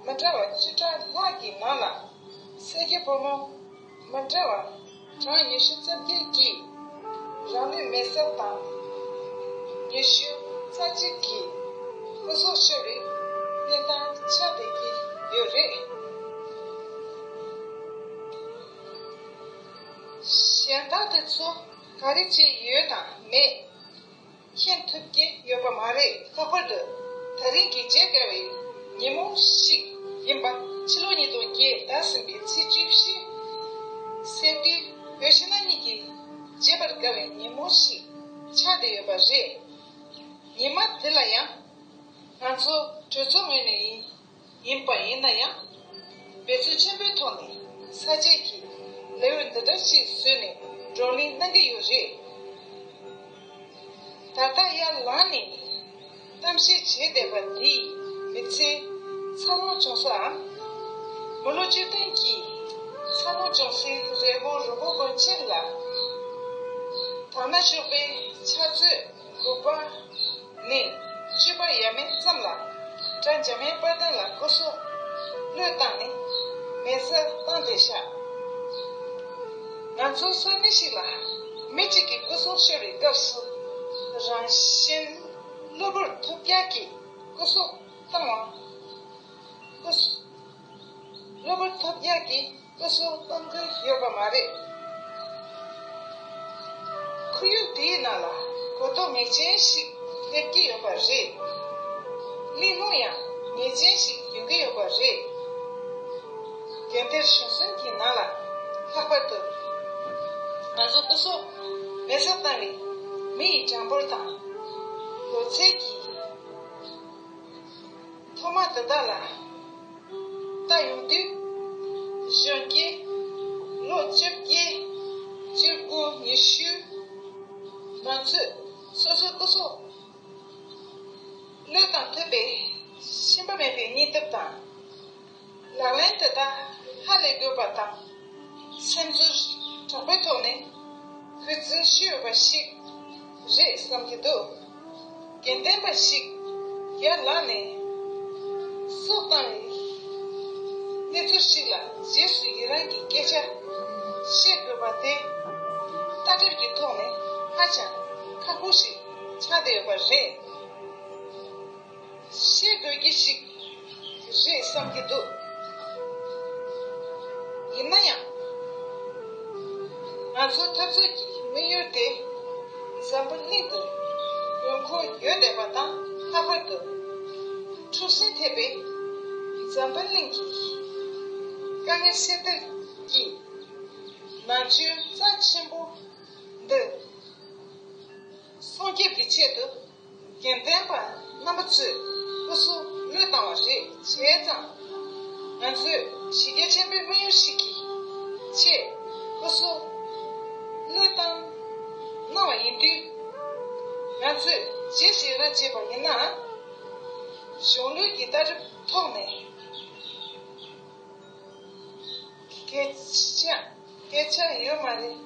མི་འདྲ་བ་བཅུ་ཕྲག་ལྷག་གི་ནང་ལ་སེར་སྐྱ་ཕོ་མོ་མི་འདྲ་བ་གྲངས་ཉི་ཤུ་རྩ་བརྒྱད་ཀྱིས་རང་ལུས་མེ་སྲེག་དང་། ཉི་ཤུ་རྩ་གཅིག་གིས་སྐུ་སྲོག་ཤོར་བའི་གནས་སྟངས་ཆགས་བསྡད་ཀྱི་ཡོད་རེད། གཞན་དག་དེ་ཚོ་ག་རེ་བྱས་ཡོད་དང་མེད་མཁྱེན་ཐུབ་ཀྱི་ཡོད་པ་མ་རེད། ལྷག་པར་དུ་ད་རིང་གི་བརྗེད་དཀའ་བའི་ཉིན་མོ་ཞིག་ཡིན་པ། ཕྱི་ལོ་ཉིས་སྟོང་བརྒྱད་ཟླ་གསུམ་པའི་ཚེས་བཅུ་བཞི་ཟེར་དུས་བོད་ཕྱི་ནང་གཉིས་ཀྱི་བརྗེད་པར་དཀའ་བའི་ཉིན་མོ་ཞིག་ཆགས་བསྡད་ཡོད་པ་རེད། ཉི་མ་དེ་ལ་ཡང་ང་ཚོ་གྲོས་ཚོགས་ངོས་ནས་ཡིན་ཡིན་པ་ཡིན་ན་ཡང་། འབད་བརྩོན་ཆེན་པོའི་ཐོག་ནས་ས་བཅད་ཀྱི་ལེའུ་འདི་འདྲ་ཞིག་བཟོས་ནས་བགྲོ་གླེང་གནང་གི་ཡོད་རེད། ད་ལྟ་ཡར་ལངས་ནས་གཏམ་བཤད་བྱས་བསྡད་པ་འདིས་མི་ཚེ་འཚར་ལོངས་བྱུང་སའམ། མི་ལོ་བཅུ་བདུན་གྱི་འཚར་ལོངས་བྱུང་སའི་རེ་སྒུག་རིན་པོ་དགོན་ཆེན་ལ་དར་ནག་ཤོག་པའི་ཕྱག་ཚོད་དགུ་པ་ནས་བཅུ་པ་ཡས་མས་ཙམ་ལ་གྲྭ་འཇམ་དབྱངས་དཔལ་ལྡན་ལགས་སྐུ་སྲོག་བློས་བཏང་ནས་མེ་སྲེག་བཏང་བསྡད་ཤག་ང་ཚོ་སོ་མི་ཞིག་ལ་མི་གཅིག་གིས་སྐུ་སྲོག་ཤོར་བའི་སྐབས་སུ་རང་གཞན་གློ་བུར་ཐོལ་རྒྱག་གིས་སྐུ་སྲོག་བཏང་བ། སྐུ་སྲོག་གློ་བུར་ཐོལ་རྒྱག་གིས་སྐུ་སྲོག་གཏོང་གི་ཡོད་པ་མ་རེད། ཁོར་ཡུག་དེའི་ནང་ལ་གོ་རྟོགས་ངེས་ཅན་ཞིག་སླེབས་ཀྱི་ཡོད་པ་རེད། གླེང་སློང་ཡང་ངེས་ཅན་ཞིག་ཡོང་གི་ཡོད་པ་རེད། དགོན་སྡེར་གཞུང་གསུམ་གྱི་ནང་ལ་ལྷག་པར་དུ་ང་ཚོ་སྐུ་སྲོག་མེ་སྲེག་བཏང་བའི་མི་ཡི་གྲངས་འབོར་དང་། ལོ་ཚད་ཀྱི་ཐོག་མ་དེ་དག་ལ་ལྟ་ཡོང་དུས། གཞོན་སྐྱེས་ལོ་བཅོ་བརྒྱད། བཅུ་དགུ། ཉི་ཤུ་ང་ཚོས་སོ་སོའི་སྐུ་སྲོག་བློས་བཏང་ཐུབ་པའི་ཞེན་པ་མེད་པའི་སྙིང་སྟོབས་དང་། ལག་ལེན་དེ་དག་ཧ་ལས་དགོས་པ་དང་། སེམས་ཚོར་དྲག་པོའི་ཐོག་ནས་གུས་བརྩི་ཞུ་འོས་པ་ཞིག་རེད་བསམ་གྱི་འདུག་དགེ་ལྡན་པ་ཞིག་ཡར་ལངས་ནས་སྲོག་བཏང་བའི་གནས་ཚུལ་ཞིག་ལ་རྗེས་སུ་ཡི་རང་གི་སྐད་ཆ་བཤད་དགོས་པ་དེ་ལྟ་གྲུབ་ཀྱི་ཐོག་ནས་ཧ་ཅང་ཁག་པོ་ཞིག་ཆགས་བསྡད་ཡོད་པ་རེད། ཤེས་དགོས་ཀྱི་ཞིག་རེད་བསམ་གྱི་འདུག་ཡིན་ན་ཡང་། ང་ཚོ་འཐབ་རྩོད་ཀྱི་དམིགས་ཡུལ་དེ་འཛམ་བུ་གླིང་དུ་དགོས་མཁོ་ཡོད་བསྡད་པ་དང་། ལྷག་པར་དུ་འཁྲུག་ཟིང་ཐེབས་པའི་འཛམ་བུ་གླིང་གི་དཀའ་ངལ་སེལ་ཐབས་ཀྱི་ནང་ཆོས་རྩ་ཆེན་པོ་འདི་སྲུང་སྐྱོབ་ཀྱི་ཆེད་དུ། དགེ་ལྡན་པ་རྣམ་པ་ཚོས་སྐུ་སྲོག་བློས་བཏང་བ་རེད། བྱས་ཙང་། ང་ཚོས་གཞི་རྒྱ་ཆེན་པོའི་དམིགས་ཡུལ་ཞིག་གི་ཆེད་སྐུ་སྲོག་བློས་བཏང་གནང་བ་ཡིན་དུས། ང་ཚོས་རྗེས་སུ་ཡི་རང་བྱས་པ་ཡིན་ན། གཞུང་ལུགས་ཀྱི་ལྟ་གྲུབ་ཐོག་ནས། སྐད་ཆ་སྐད་ཆ་ཡོད་མ་རེད།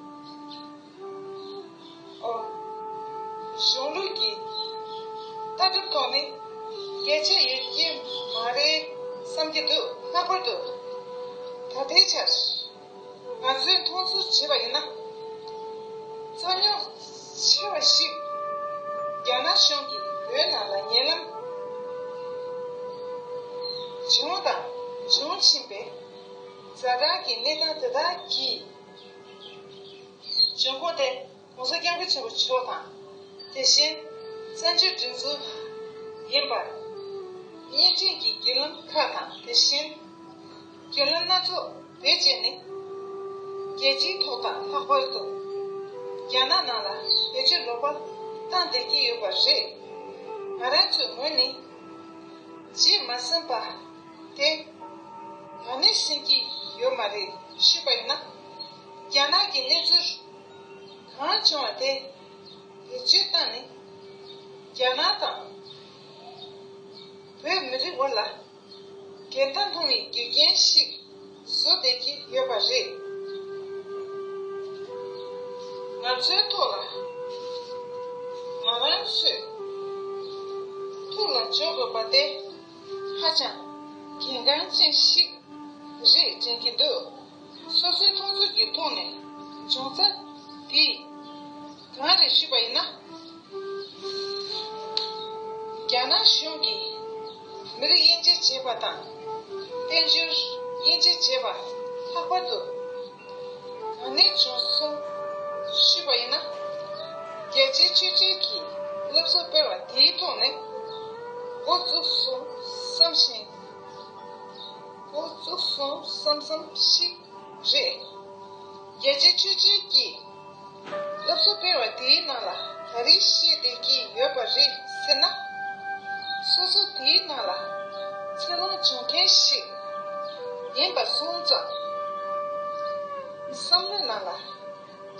ཨོ། གཞུང་ལུགས་ཀྱི་ལྟ་གྲུབ་ཐོག་ནས་སྐད་ཆ་ཡོད་ཀྱི་མ་རེད་བསམ་གྱི་འདུག་ལྷག་པར་དུ་ད་ལྟའི་ཆར་ང་ཚོས་མཐོང་ཚོར་བྱས་པ་ཡིན་ན། རྩོད་རྙོག་ཆེ་བ་ཞིག་རྒྱ་ནག་གཞུང་གིས་བོད་ནང་ལ་ཉེ་ལམ་བྱུང་དང་འབྱུང་བཞིན་པའི་ཛ་དྲག་གི་གནས་སྟངས་དེ་དག་གིས། འབྱུང་ཁུངས་དེ་༸གོང་ས་༸སྐྱབས་མགོན་ཆེན་པོ་མཆོག་དང་། དེ་བཞིན་བཙན་བྱོལ་སྒྲིག་འཛུགས་ཡིན་པར་བརྙན་འཕྲིན་གྱི་བརྒྱུད་ལམ་ཁག་དང་། དེ་བཞིན་བརྒྱུད་ལམ་སྣ་ཚོགས་བེད་སྤྱད་ནས། རྒྱལ་སྤྱིའི་ཐོག་དང་ལྷག་པར་དུ་རྒྱ་ནག་ནང་ལ་བེད་སྤྱོད་ལོག་པ་བཏང་བསྡད་ཀྱི་ཡོད་པ་རེད། ང་རང་ཚོའི་ངོས་ནས་རྗེས་མ་ཟིན་པ་དེ་ད་ནས་ཟིན་གྱི་ཡོད་མ་རེད། ཞུས་པ་ཡིན་ན། རྒྱ་ནག་གི་གནས་ཚུལ་གང་བྱུང་བ་དེ་བེད་སྤྱོད་བཏང་ནས། རྒྱ་ནག་དང་ བོད་མི་རིགས་བར་ལ་འགལ་ཟླ་སློང་བའི་རྒྱུ་རྐྱེན་ཞིག་བཟོ་བསྡད་ཀྱི་ཡོད་པ་རེད། ང་ཚོའི་ཐོག་ལ་ང་རང་ཚོས་ཐུགས་ལ་འཇོག་དགོས་པ་དེ་ཧ་ཅང་གལ་འགངས་ཅན་ཞིག་རེད་དྲན་གྱི་འདུག་སོ་སོའི་མཐོང་ཚུལ་གྱི་ཐོག་ནས་འབྱུང་རྩ་དེ་གང་རེད་ཞུས་པ་ཡིན་ན། རྒྱ་ནག་གཞུང་གིས་མི་རིགས་དབྱེ་འབྱེད་བྱས་པ་དང་། དཔལ་འབྱོར་དབྱེ་འབྱེད་བྱས་པ་ལྷག་པར་དུ་གང་ནས་བྱུང་སོང་ཞུས་པ་ཡིན་ན། རྒྱལ་སྤྱིའི་ཆོས་བརྒྱུད་ཀྱི་སློབ་གསོ་སྤེལ་བ་དེའི་ཐོག་ནས་འགོ་བཙུགས་སོང་བསམ་ཞིང་། འགོ་བཙུགས་སོང་བསམ་བསམ་ཞིག་རེད། རྒྱལ་སྤྱིའི་ཆོས་བརྒྱུད་ཀྱི་སློབ་གསོ་སྤེལ་བ་དེའི་ནང་ལ་ག་རེ་བཤད་བསྡད་ཀྱི་ཡོད་པ་རེད་ཟེར་ན། སོ་སོ་དེའི་ནང་ལ་འཚར་ལོངས་བྱུང་མཁན་ཞིག་ཡིན་པ་སོང་ཙང་། བསམ་བློའི་ནང་ལ་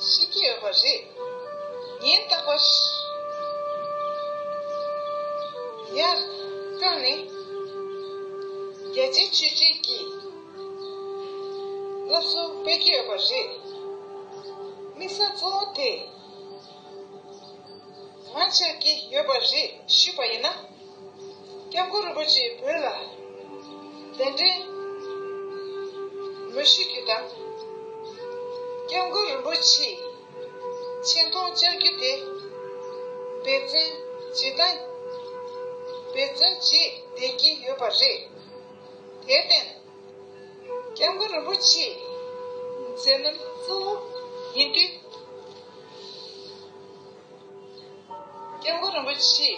ཤེས་ཀྱི་ཡོད་པ་རེད། ཉིན་རྟག་པར་ཡར་བསྐྱངས་ནས་རྒྱལ་སྤྱིའི་ཆོས་བརྒྱུད་ཀྱི་སློབ་གསོ་སྤེལ་གྱི་ཡོད་པ་རེད། དམིགས་ས་གཙོ་བོ་དེ་གང་ཆགས་ཀྱི་ཡོད་པ་རེད་ཞུས་པ་ཡིན་ན། སྐྱབས་མགོན་རིན་པོ་ཆེས་བོད་ལ་གདན་འདྲེན་མི་ཞུ་རྒྱུ་དང་། སྐྱབས་མགོན་རིན་པོ་ཆེས་ཆེ་མཐོང་བཅར་རྒྱུ་དེ་འབད་བརྩོན་བྱེད་སྟངས་འབད་བརྩོན་བྱེད་བསྡད་ཀྱི་ཡོད་པ་རེད། དེར་བརྟེན། སྐྱབས་མགོན་རིན་པོ་ཆེ་མཛད་རྣམ་གཙོ་བོ་ཡིན་དུས། སྐྱབས་མགོན་རིན་པོ་ཆེ་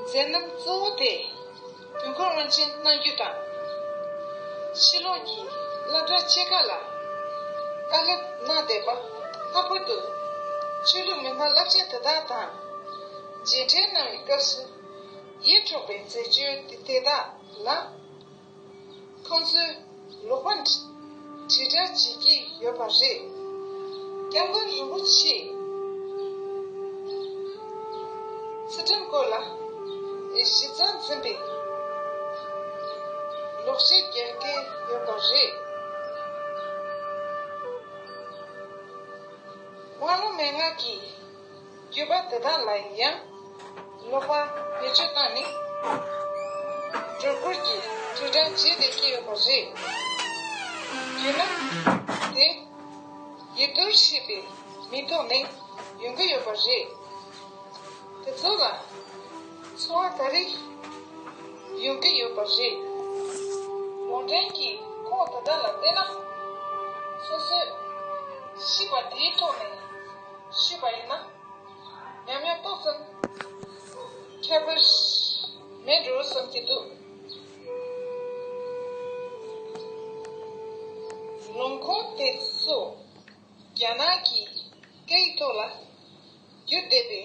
མཛད་རྣམ་གཙོ་བོ་དེ་དུས་འཁོར་དབང་ཆེན་གནང་རྒྱུ་དང་། ཕྱི་ལོགས་ཀྱི་སློབ་གྲྭ་ཆེ་ཁག་ལ་དཀའ་ལས་གནང་བསྡད་པ། ལྷག་པར་དུ་ཆོས་ལུགས་མི་སྣ་རླབས་ཆེན་དེ་དག་དང་མཇལ་འཕྲད་གནང་བའི་སྐབས་སུ། ཡིད་འཕྲོག་པའི་མཛད་སྤྱོད་དེ་དག་ལ། ཁོང་ཚོས་ལོག་པ་དྲིལ་བསྒྲགས་བྱེད་ཀྱི་ཡོད་པ་རེད། སྐྱབས་མགོན་རིན་པོ་ཆེས་ཚུལ་ཁྲིམས་སྐོར་ལ་གཞི་རྩར་འཛིན་པའི་ལོག་བཤད་རྒྱག་གི་ཡོད་པ་རེད། དབང་ལུང་མན་ངག་གི་བརྒྱུད་པ་དེ་དག་ལ་ཡང་ལོག་པ་བེད་སྤྱོད་བཏང་ནས་སྒྲོ་སྐུར་གྱི་དྲིལ་བསྒྲགས་བྱེད་བསྡད་ཀྱི་ཡོད་པ་རེད། བརྒྱུད་རིམ་དེ་ཡིད་སྡུག་བྱེད་པའི་མིང་ཐོག་ནས་ཡོང་གི་ཡོད་པ་རེད། དེ་ཚོ་ལ་ཚོར་བ་ག་རེ་ཡོང་གི་ཡོད་པ་རེད། ལུང་འདྲེན་གྱི་ཁུངས་དེ་དག་ལ་བལྟས་ན། སོ་སོས་ཤེས་པ་དེའི་ཐོག་ནས་ཞུས་པ་ཡིན་ན། ཉམས་མྱོང་ཏོག་ཙམ་ཁྱད་པར་མེད་འགྲོ་བསམ་གྱི་འདུག་ལུང་ཁུངས་དེ་ཚོ་རྒྱ་ནག་གི་སྐད་ཡིག་ཐོག་ལ་བསྒྱུར་བསྡད་པའི་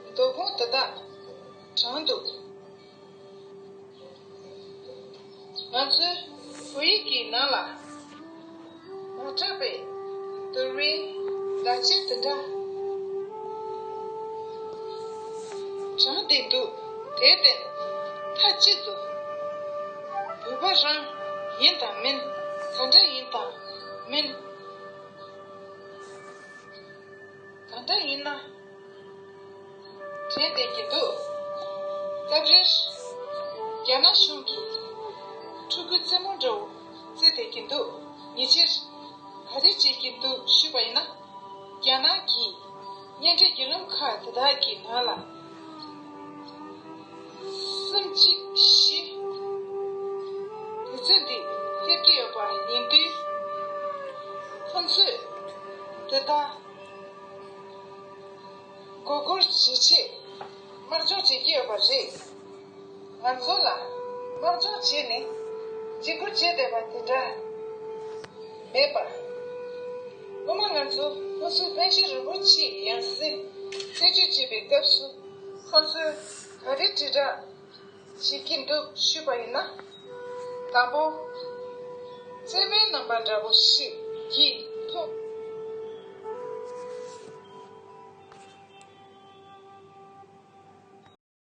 རྡོ་ཁུངས་དེ་དག་དྲངས་འདུག་ང་ཚོའི་བོད་ཡིག་གི་ནང་ལ་མ་གྲགས་པའི་བསྡུར་བའི་བརྡ་ཆད་དེ་འདྲ་དྲངས་བསྡད་འདུག་དེར་བརྟེན་མཐའ་གཅིག་ཏུ་བོད་པ་རང་ཡིན་དང་མིན། ག་འདྲ་ཡིན་དང་མིན། གང་འདྲ་ཡིན་ན་དྲན་བསྡད་ཀྱི་འདུག་སྐབས་རེར་རྒྱ་ནག་གཞུང་གིས་ཕྲུ་གུའི་རྩེད་མོ་འདྲ་བོ་རྩེ་བསྡད་ཀྱི་འདུག་ཉེ་ཆར་ག་རེ་བྱེད་ཀྱི་འདུག་ཞུས་པ་ཡིན་ན། རྒྱ་ནག་གི་བརྙན་འཕྲིན་བརྒྱུད་ལམ་ཁག་དེ་དག་གི་ནང་ལ་སུམ་གཅིག་བཞི་དུས་ཚོད་འདི་སླེབས་ཀྱི་ཡོད་པ་ཡིན་དུས། ཁོང་ཚོས་དེ་དག་མགོ་སྐོར་བྱེད་ཆེད་དམག་སྦྱོང་བྱེད་ཀྱི་ཡོད་པ་རེད། ང་ཚོ་ལ་དམག་སྦྱོང་བྱས་ནས་འཇིགས་སྐུལ་བྱས་བསྡད་པ་དེ་འདྲ་མེད་པ། སྔོན་མ་ང་ཚོ་སྐུ་གཟུགས་པཎ་ཆེན་རིན་པོ་ཆེའི་ཡང་སྲིད་རྩད་གཅོད་བྱེད་པའི་སྐབས་སུ། ཁོང་ཚོས་ག་རེ་དྲིལ་བསྒྲགས་བྱེད་ཀྱི་འདུག་ཞུས་པ་ཡིན་ན། དང་པོ། རྩེད་མོའི་རྣམ་པ་འདྲ་པོ་ཞིག་གི་ཐོག